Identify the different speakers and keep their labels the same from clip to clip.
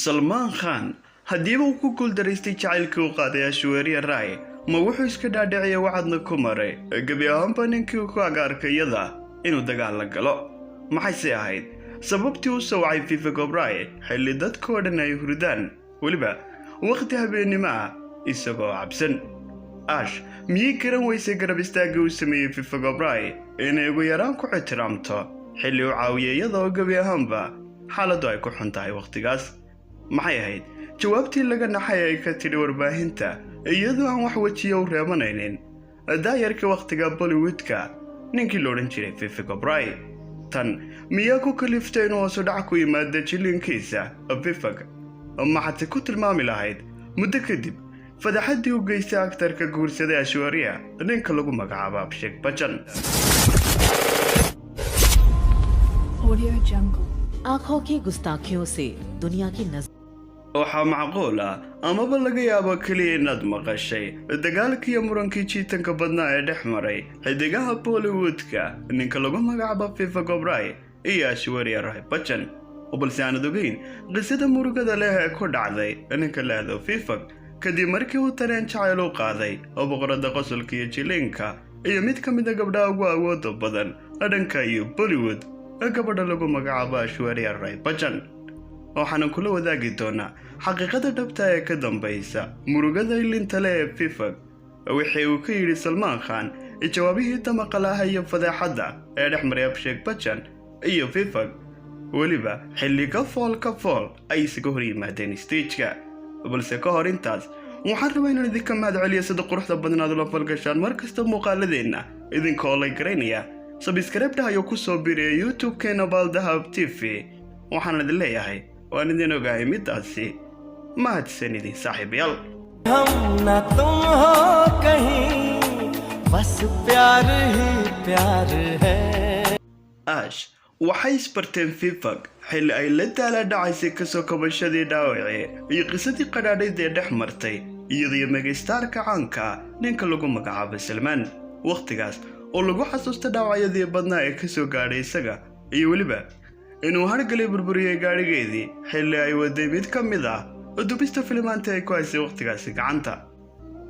Speaker 1: Salmaan Khan haddiiba uu ku guuldaraystay jacaylkii u qaaday Aishwarya Rai, ma wuxuu iska dhaadhiciya wacadna ku maray gebi ahaanba ninkii ku agaarka iyada inuu dagaal la galo? Maxayse ahayd sababtii u sawcay Vivek Oberoi xilli dadkoo dhan ay hurdaan, weliba wakhti habeennimo ah, isagoo cabsan? Ash miyay garan weysay garab istaaggii uu sameeyey Vivek Oberoi inay ugu yaraan ku ixtiraamto xilli uu caawiyay iyada oo gebi ahaanba xaaladdu ay ku xun tahay wakhtigaas? Maxay ahayd jawaabtii laga naxay ay ka tidhi warbaahinta, iyadoo aan wax wejiya u reebanaynin daayarkii wakhtiga Bollywoodka, ninkii la odhan jiray Vivek Oberoi? Tan miyaa ku kaliftay inuu hoosu dhac ku yimaada jilinkiisa Vivek? Maxaadse ku tilmaami lahayd muddo kadib fadaxaddii u geystay aktarka guursaday Aishwarya, ninka lagu magacaabo Abhishek Bachchan?
Speaker 2: Audio Jungle.
Speaker 3: आंखों की गुस्ताखियों से दुनिया की नजर
Speaker 1: Waxaa macquul ah amaba laga yaabo keliya inaad maqashay dagaalkii iyo murankii jiitanka badnaa ee dhex maray xidigaha Bollywoodka, ninka lagu magacaabo Vivek Oberoi iyo Aishwarya Rai Bachchan, balse aanad ogeyn qisada murugada leh ee ku dhacday ninka lahdo Vivek kadib markii uu tareen jacayl u qaaday oo boqorada qosolka iyo jilinka iyo mid ka mid a gabdhaha ugu awooda badan dhanka iyo Bollywood, gabadha lagu magacaabo Aishwarya Rai Bachchan. Waxaanan kula wadaagi doonaa xaqiiqada dhabta ee ka dambaysa murugada ilinta leh ee Vivek, wixii uu ka yidhi Salmaan Khan, jawaabihii damaqalaha iyo fadeexadda ee dhex maray Abhishek Bachchan iyo Vivek, weliba xilli ka fool ka fool ay isaga hor yimaadeen stageka. Balse ka hor intaas, waxaan rabaa inaan idinka mahad celiyo sida quruxda badan aad ula falgashaan mar kasta muuqaaladeenna, idinkoo lay garaynaya, subscribe ayuu ku soo biraya YouTube-keena Baaldahab TV. Waxaan idin leeyahay, waan idin ogahay midaasi. Mahadsan idin, saaxiibayaal.
Speaker 4: हम न तुम हो कहीं, बस प्यार ही प्यार है।
Speaker 1: Ash waxay isbarteen Vivek xilli ay la daala dhacaysay kasoo kabashadii dhaawacii iyo qisadii qadhaadhayd ee dhex martay iyadaiyo megastarka caanka, ninka lagu magacaabo Salmaan, wakhtigaas oo lagu xasuusta dhaawacyadii badnaa ee kasoo gaadhay isaga iyo weliba inuu hargalay burburiyey gaadhigeedii xilli ay waday mid ka mid ah dubista filimaanta ay ku haysay wakhtigaasi gacanta.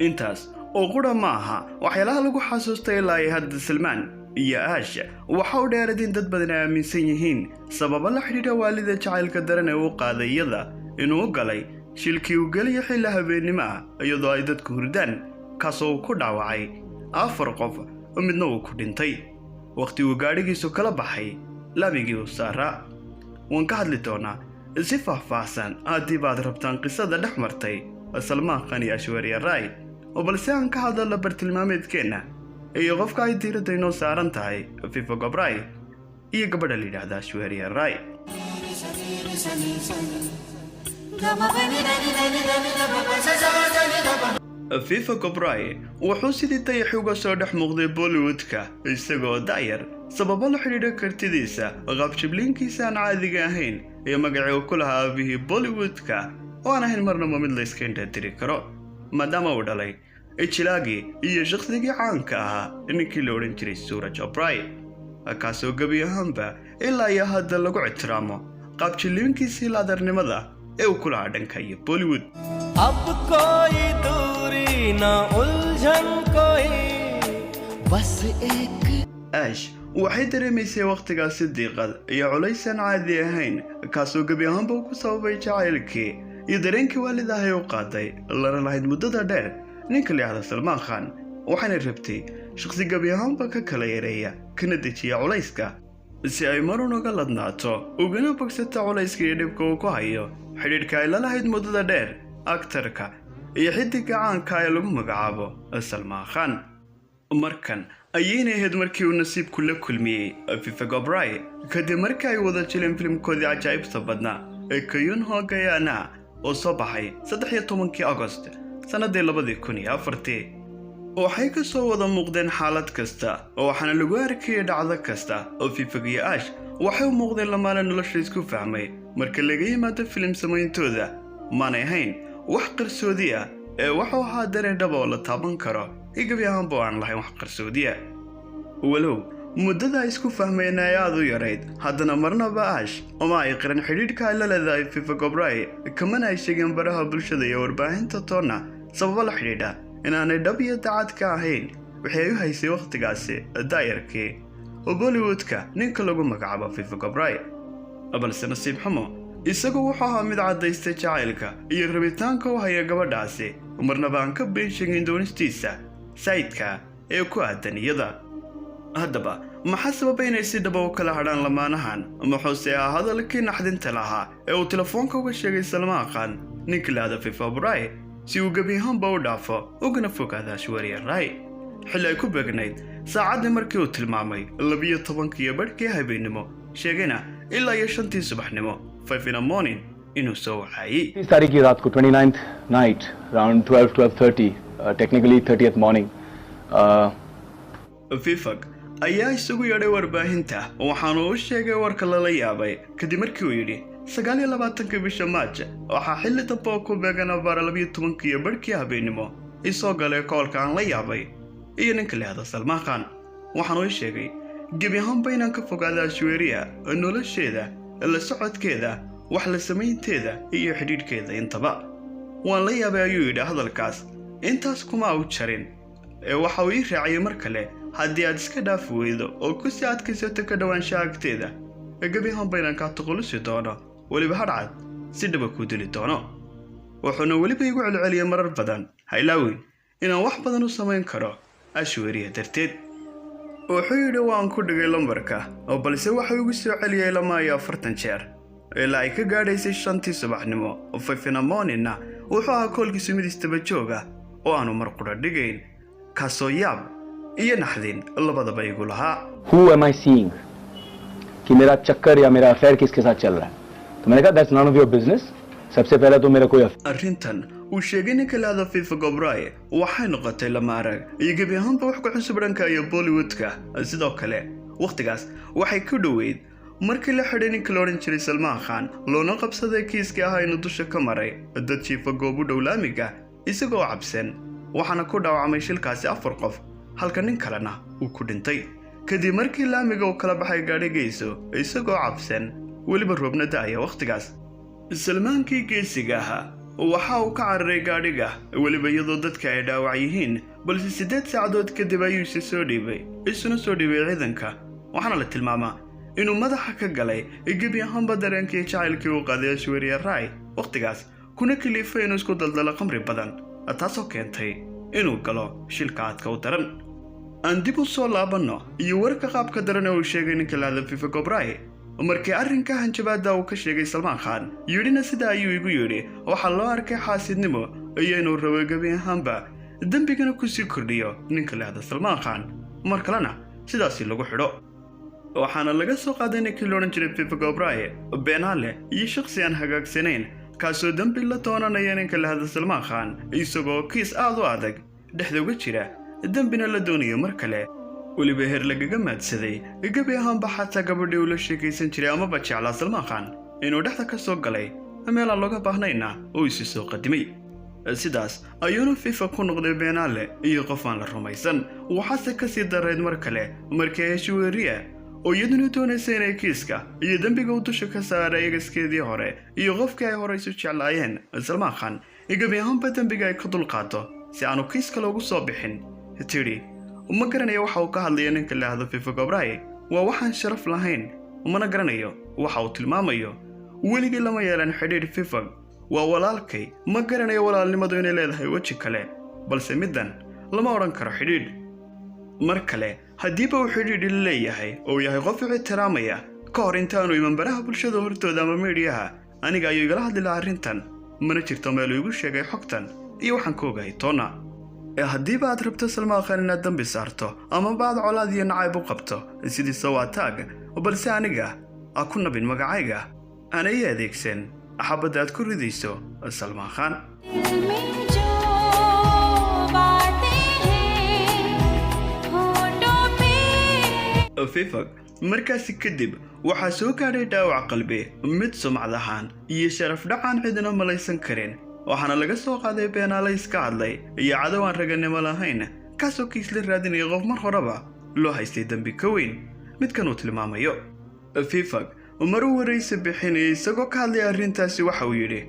Speaker 1: Intaas oo qura ma aha waxyaalaha lagu xasuustay ilaa ay hadda Salmaan iyo Ash. Waxa u dheerad in dad badan ay aaminsan yihiin sababo la xidhiidha waalida jacaylka daran ee uu qaaday iyada inuu u galay shilkii uu geliyo xilli habeennimo ah iyadoo ay dadku hurdaan, kaasoo uu ku dhaawacay afar qof, midna uu ku dhintay wakhti uu gaadhigiisu kala baxay laamigii uu saaraa. Waan ka hadli doonaa si faahfaahsan haddii baad rabtaan qisada dhex martay Salmaan Khan iyo Aishwarya Rai, oo balse aan ka hadalno bartilmaameedkeenna iyo qofka ay diiradda inoo saaran tahay, Vivek Oberoi iyo gabadha la yidhaahda Aishwarya Rai. Vivek Oberoi wuxuu sidii dayaxi uga soo dhex muuqday Bollywoodka isagoo da'yar, sababo la xidhiidha kartidiisa, qaabjibliinkiisa aan caadiga ahayn iyo magacii uu ku lahaa aabihii Bollywoodka oo aan ahayn marnaba mid la iska indhatiri karo, maadaama uu dhalay jilaagii iyo shakhsigii caanka ahaa, ninkii la odhan jiray Suraj Oberoi, kaasoo gebi ahaanba ilaa iyo hadda lagu ictiraamo qaabjiliinkiisii laadarnimada ee uu ku lahaa dhanka iyo Bollywood.
Speaker 4: अब कोई दूरी ना उलझन कोई, बस एक
Speaker 1: Ash waxay dareemaysay wakhtigaasi diiqad iyo culays aan caadi ahayn, kaasoo gebi ahaanba uu ku sababay jacaylkii iyo dareenkii waalidahay u qaaday lana lahayd muddada dheer ninka la yidhaahda Salmaan Khan. Waxayna rabtay shaqsi gebi ahaanba ka kala yareeya kana dejiya culayska, si ay marun uga ladnaato ugana bogsato culayska iyo dhibka uu ku hayo xidhiidhka ay la lahayd muddada dheer aktarka iyo xidiga caanka ee lagu magacaabo Salmaan Khan. Markan ayayna ahayd markii uu nasiibku la kulmiyey Vivek Oberoi, kadib markii ay wada jileen filimkoodii cajaa'ibta badnaa ee Kaun Ho Gaya Na oo soo baxay 13-kii Agost sannadii 2004-tii. Waxay ka soo wada muuqdeen xaalad kasta, oo waxaana lagu arkayay dhacdo kasta oo Vivek iyo Ash waxay u muuqdeen lamaane nolosha isku fahmay. Marka laga yimaado filim samayntooda, maanay ahayn wax qarsoodi ah ee wuxuu ahaa dareen dhaba oo la taaban karo iyo gebi ahaanba oo aan lahayn wax qarsoodiya, walow Muddada ay isku fahmeen ay aad u yarayd, haddana marnaba Ash uma ay qiran xidhiidhka ay la leedahay Vivek Oberoi, kamana ay sheegeen baraha bulshada iyo warbaahinta toonna, sababo la xidhiidha inaanay dhab iyo dacad ka ahayn waxay ay u haysay wakhtigaasi daayarkii oo Bollywoodka ninka lagu magacaabo Vivek Oberoi. Balse nasiib xumo, isagu wuxuu ahaa mid caddaystay jacaylka iyo rabitaanka u haya gabadhaasi, marnaba aan ka been sheegin doonistiisa saayidka ee ku aadan iyada. Haddaba maxaa sababa inay si dhaba u kala hadhaan lamaanahan? Muxuuse ahaa hadalkii naxdinta lahaa ee uu telefoonka uga sheegay Salmaan Khan ninka lahada Vivek Oberoi si uu gebi ahaanba u dhaafo ugana fogaada Aishwarya Rai, xilli ay ku beegnayd saacaddii markii uu tilmaamay 12:30 habeennimo, sheegayna ilaa iyo 5tii subaxnimo, 5 in a morning, inuu soo wacaayey?
Speaker 5: 30 तारीख की रात को, 29th night, around 12, 12:30, technically 30th morning.
Speaker 1: Vivek ayaa isugu yeedhay warbaahinta, waxaanu u sheegay warka lala yaabay kadib markii uu yidhi 29-ka bisha Maaj waxaa xilli dambe oo ku beegan abaara 12:30 habeennimo isoo galay koolka aan la yaabay iyo ninka lehda Salmaan Khan. Waxaanu ii sheegay gebi ahaanba inaan ka fogaada Aishwarya, nolosheeda, la socodkeeda, wax la samaynteeda iyo xidhiidhkeeda intaba. Waan la yaabay, ayuu yidhi hadalkaas. Intaas kuma u jarin ee waxa uu ii raaciyey mar kale, haddii aad iska dhaafi weydo oo ku sii adkaysato ka dhowaanshaha agteeda, ee gebi ahaanba inaan kaa tuqulusi doono, weliba hadhcad si dhaba kuu dili doono. Wuxuuna weliba igu celceliyey marar badan, ha ilaawin inaan wax badan u samayn karo Aishwarya darteed. Wuxuu yidhi waan ku dhigay lambarka oo, balse waxuu igu soo celiyey 42 jeer ilaa ay ka gaadhaysay 5tii subaxnimo. 5 in a morning-na wuxuu ahaa koolkiisu mid istaba joog ah oo aanu mar qudha dhigayn, kaasoo yaab iyo naxdin labadaba igu lahaa.
Speaker 5: Who am I seeing? कि मेरा चक्कर या मेरा अफेयर किसके साथ चल रहा है? तो मैंने कहा, that's none of your business. सबसे पहला तो मेरा कोई
Speaker 1: Arrintan uu sheegay ninka lahada Vivek Oberoi waxay noqotay lama arag iyo gebi ahaanba wax ku cusub dhanka iyo Bollywoodka. Sidoo kale wakhtigaas waxay ku dhoweyd markii la xidhay ninka la odhan jiray Salmaan Khan, loona qabsaday kiiskii ahaa inuu dusha ka maray dad jiifa goob u dhow laamiga isagoo cabsan, waxaana ku dhaawacmay shilkaasi afar qof, halka nin kalena uu ku dhintay kadib markii laamiga uu kala baxay gaadhigayso isagoo cabsan, weliba roobna da'aya wakhtigaas. Salmaankii geesiga ahaa waxa uu ka cararay gaadhiga, weliba iyadoo dadka ay dhaawac yihiin, balse 8 saacadood kadib ayuu isi soo dhiibay, isuna soo dhiibay ciidanka. Waxaana la tilmaamaa inuu madaxa ka galay gebi ahaanba dareenkii jacaylkii uu qaaday Aishwarya Rai wakhtigaas, kuna kaliifay inuu isku daldalo qamri badan, taasoo keentay inuu galo shilka aadka u daran. Aan dib u soo laabanno iyo warka qaabka daran ee uu sheegay ninka lahada Vivek Oberoi. Markii arrinka hanjabaadda uu ka sheegay Salmaan Khan, yidhina sida ayuu igu yidhi, waxaa loo arkay xaasidnimo iyo inuu rabo gebi ahaanba dembigana kusii kordhiyo ninka lahada Salmaan Khan, mar kalena sidaasi lagu xidho. Waxaana laga soo qaaday ninkii la odhan jiray Vivek Oberoi beenaale iyo shakhsi aan hagaagsanayn, kaasoo dembi la doonanaya ninka lahada Salmaan Khan, isagoo kiis aad u adag dhexda uga jira, dembina la doonayo mar kale, weliba heer lagaga maadsaday gebi ahaanba xataa gabadhii uu la sheekaysan jiray amaba jeclaa Salmaan Khan inuu dhexda ka soo galay, meel aan looga baahnayna uu isi soo qadimay. Sidaas ayuuna Vivek ku noqday beenaale iyo qof aan la rumaysan. Waxaase kasii darayd mar kale markii Aishwarya oo iyaduna doonaysa inay kiiska iyo dembiga uu dusha ka saaray egaskeedii hore iyo qofkii ay hore isu jeclaayeen Salmaan Khan gebi ahaanba dembiga ay ka dulqaato si aanu kiis kale ugu soo bixin, tidhi ma garanayo waxa uu ka hadlaya ninka lahahdo Vivek Oberoi, waa waxaan sharaf lahayn, mana garanayo waxa uu tilmaamayo, weligii lama yeelan xidhiidh, Vivek waa walaalkay, ma garanayo walaalnimadu inay leedahay weji kale, balse middan lama odhan karo xidhiidh. Mar kale haddiiba uu xidhiidh la leeyahay oo yahay qof ixtiraamaya, ka hor intaanu iman baraha bulshada hortooda ama miidhiyaha aniga ayuu igala hadli lahaa arrintan. Mana jirto meel uu igu sheegay xogtan iyo waxaan ka ogahay toona. Ee haddiiba aad rabto Salmaan Khan inaad dambi saarto amaba aad colaad iyo nacayb u qabto, sidiisa waa taag, balse aniga ha ku nabin magacayga, ana ii adeegsan xabadda aad ku ridayso Salmaan Khan.
Speaker 6: दिल में जो बातें हैं होठों पे
Speaker 1: Vivek markaasi kadib waxaa soo gaadhay dhaawac qalbi, mid sumcad ahaan iyo sharaf dhacaan cidina malaysan karin. Waxaana laga soo qaaday beenaale iska hadlay iyo cadow aan raganimo lahayn, kaasoo kiisla raadinaya qof mar horeba Loo haystay dembi ka weyn midkan uu tilmaamayo Vivek. Maruu waraysi bixinayay isagoo ka hadlaya arrintaasi, waxa uu yidhi: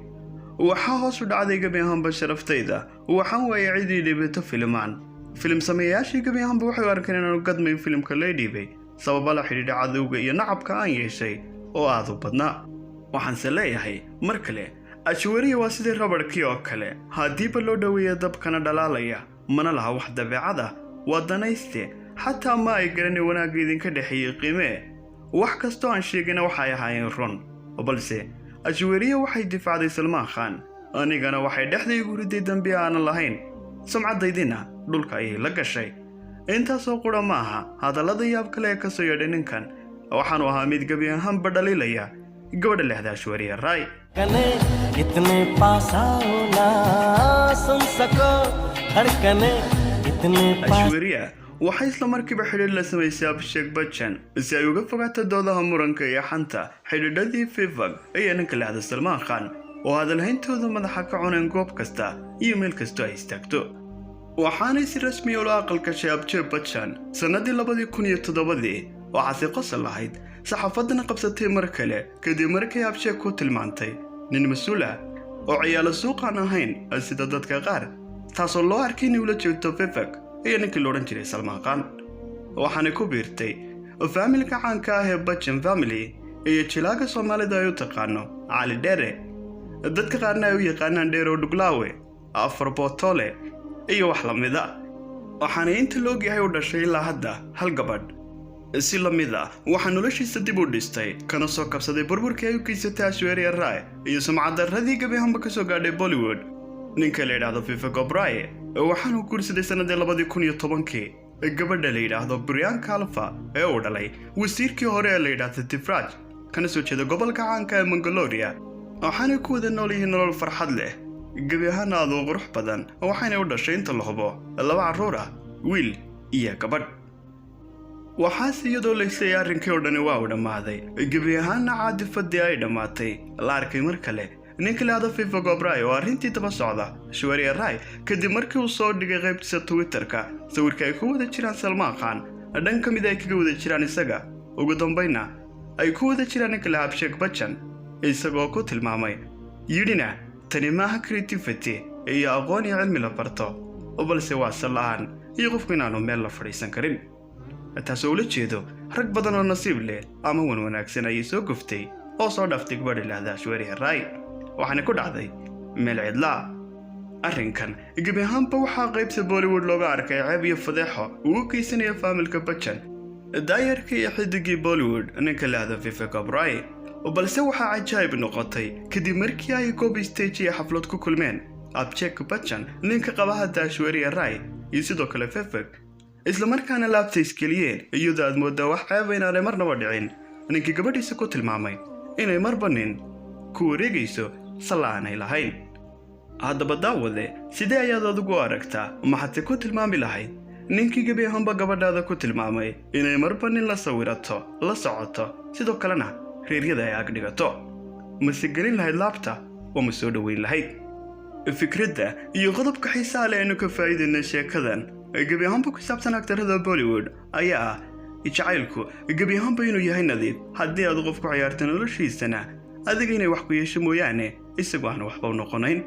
Speaker 1: "Waxaa hoos u dhacday gebi ahaanba sharaftayda. Waxaan waayay cidii dhibato filimaan. Filim sameeyayaashii gebi ahaanba waxay u arkeen inaanu gadmayn filimka lay dhiibay, sababa la xidhiidha cadowga iyo nacabka aan yeeshay oo aad u badnaa. Waxaanse leeyahay mar kale, Aishwarya waa sidii rabadhkii oo kale, haddiiba loo dhoweeya dabkana dhalaalaya, mana laha wax dabeecad ah, waa danayste. Xataa ma ay garanay wanaagga idinka dhexeeyey qiimee. Wax kastoo aan sheegayna waxay ahaayeen run, balse Aishwarya waxay difaacday Salmaan Khan, anigana waxay dhexda igu riday dembi aanan lahayn, sumcaddaydina dhulka ayay la gashay." Intaasoo qura ma aha hadallada yaab kale ee kasoo yeedhay ninkan. Waxaanu ahaa mid gebi ahaanba dhaliilaya gabadha lehda Aishwarya Rai.
Speaker 4: धड़कने इतने पास आओ ना, सुन सको धड़कने इतने पास
Speaker 1: Aishwarya waxay isla markiiba xidhiidh la samaysay Abhishek Bachchan si ay uga fogaato doodaha muranka iyo xanta xidhiidhadii Vivek iyo ninka lehda Salmaan Khan, oo hadalhayntooda madaxa ka cuneen goob kasta iyo meel kastoo ay istaagto. Waxaanay si rasmiya ula aqal gashay Abhishek Bachchan sannadii 2007-dii. Waxaase qosol lahayd, saxaafadana qabsatay mar kale, kadib markay Abhishek ku tilmaantay nin mas-uul ah oo ciyaalo suuqaan ahayn sida dadka qaar, taasoo loo arkay inay ula jeedo Vivek iyo ninkii la odhan jiray Salmaan Khan. Waxaanay ku biirtay faamilka caanka ah ee Bachchan family iyo jilaaga Soomaalida ay u taqaano Cali Dheere, dadka qaarna ay u yaqaanaan Dheerow Dhuglaawe, Afar Bootole iyo wax la mida. Waxaana inta la ogyahay u dhashay ilaa hadda hal gabadh. Si la mid ah waxaa noloshiisa dib u dhistay kana soo kabsaday burburkii ay u geysatay Aishwarya Rai iyo sumcaddarradii gebi ahaanba ka soo gaadhay Bollywood ninka la yidhaahdo Vivek Oberoi. Waxaanuu guursaday sannadii 2010-kii gabadha la yidhaahdo Priyanka Alva ee uu dhalay wasiirkii hore ee la yidhaahdo Devraj, kana soo jeeda gobolka caanka ee Mongoloria. Waxaanay ku wada nool yihiin nolol farxad leh, gebi ahaan aad u qurux badan. Waxaanay u dhashay inta la hubo laba carruur ah, wiil iyo gabadh. Waxaase iyadoo laysleeyay arrinkii oo dhani waa uu dhammaaday, gebi ahaanna caadifadii ay dhammaatay, la arkay mar kale ninka lahada Vivek Oberoi oo arrintii daba socda Aishwarya Rai, kadib markii uu soo dhigay qaybtiisa Twitterka sawirka ay ku wada jiraan Salmaan Khan, dhan ka mid ay kaga wada jiraan isaga, ugu dambayna ay ku wada jiraan ninka laha Abhishek Bachchan, isagoo ku tilmaamay yidhina: "Tani maaha creativity iyo aqoon iyo cilmi la barto, balse waa sal la'aan iyo qofku inaanu meel la fadhiisan karin," taasoo ula jeedo rag badan oo nasiib leh ama wan wanaagsan ayay soo goftay oo soo dhaaftay gabadha lahda Aishwarya Rai, waxaana ku dhacday meel cidlaa. Arrinkan gebi ahaanba waxaa qaybta Bollywood looga arkay ceeb iyo fadeexo uu u geysanaya faamilka Bachchan, daayarka iyo xidigii Bollywood ninka lahda Vivek Oberoi. Balse waxaa cajaa'ib noqotay kadib markii ay goob stage iyo xaflad ku kulmeen Abhishek Bachchan, ninka qaba hadda Aishwarya Rai, iyo sidoo kale Vivek, islamarkaana laabta isgeliyeen, iyadoo aad mooddaa wax ceeba inaanay marnaba dhicin ninkii gabadhiisa ku tilmaamay inay marba nin ku wareegayso salla aanay lahayn. Haddaba daawade, sidee ayaad adigu u aragtaa? Maxaadse ku tilmaami lahayd ninkii gebi ahaanba gabadhaada ku tilmaamay inay marba nin la sawirato, la socoto, sidoo kalena reeryada ay ag dhigato? Mase gelin lahayd laabta oo ma soo dhoweyn lahayd? Fikradda iyo qodobka xiisaha leh aynu ka faa'iidayna sheekadan gebi ahaanba ku saabsan aktarada Bollywood ayaa ah jacaylku gebi ahaanba inuu yahay nadiif, haddii aad qof ku ciyaarto noloshiisana adiga inay wax ku yeesho mooyaane isagoo aan waxba u noqonayn.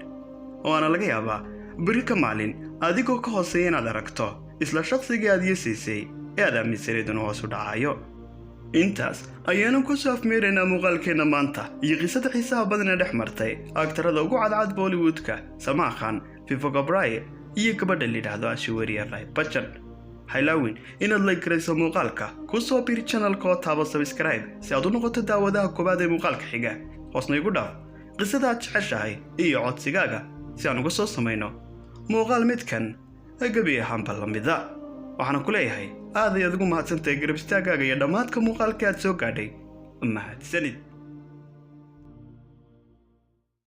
Speaker 1: Waana laga yaabaa beri ka maalin adigoo ka hooseeya inaad aragto isla shaqsigii aad yasiisay ee aad aaminsanayd inuu hoos u dhacayo. Intaas ayaanu ku soo afmeeraynaa muuqaalkeenna maanta iyo qisada xiisaha badan ee dhex martay aktarada ugu cadcad Bollywoodka, Salmaan Khan, Vivek Oberoi iyo gabadha la yidhaahdo Aishwarya Rai Bachchan. Haylaawin inaad like garayso muuqaalka, ku soo biir channelka oo taabo subscribe si aad u noqoto daawadaha koowaad ee muuqaalka xiga. Hoosna igu dhaaf qisada aad jeceshahay iyo codsigaaga si aan uga soo samayno muuqaal midkan gebi ahaanba la mida. Waxaana ku leeyahay aad ayaad ugu mahadsantahay garab istaagaaga iyo dhammaadka muuqaalka aad soo gaadhay. Mahadsanid.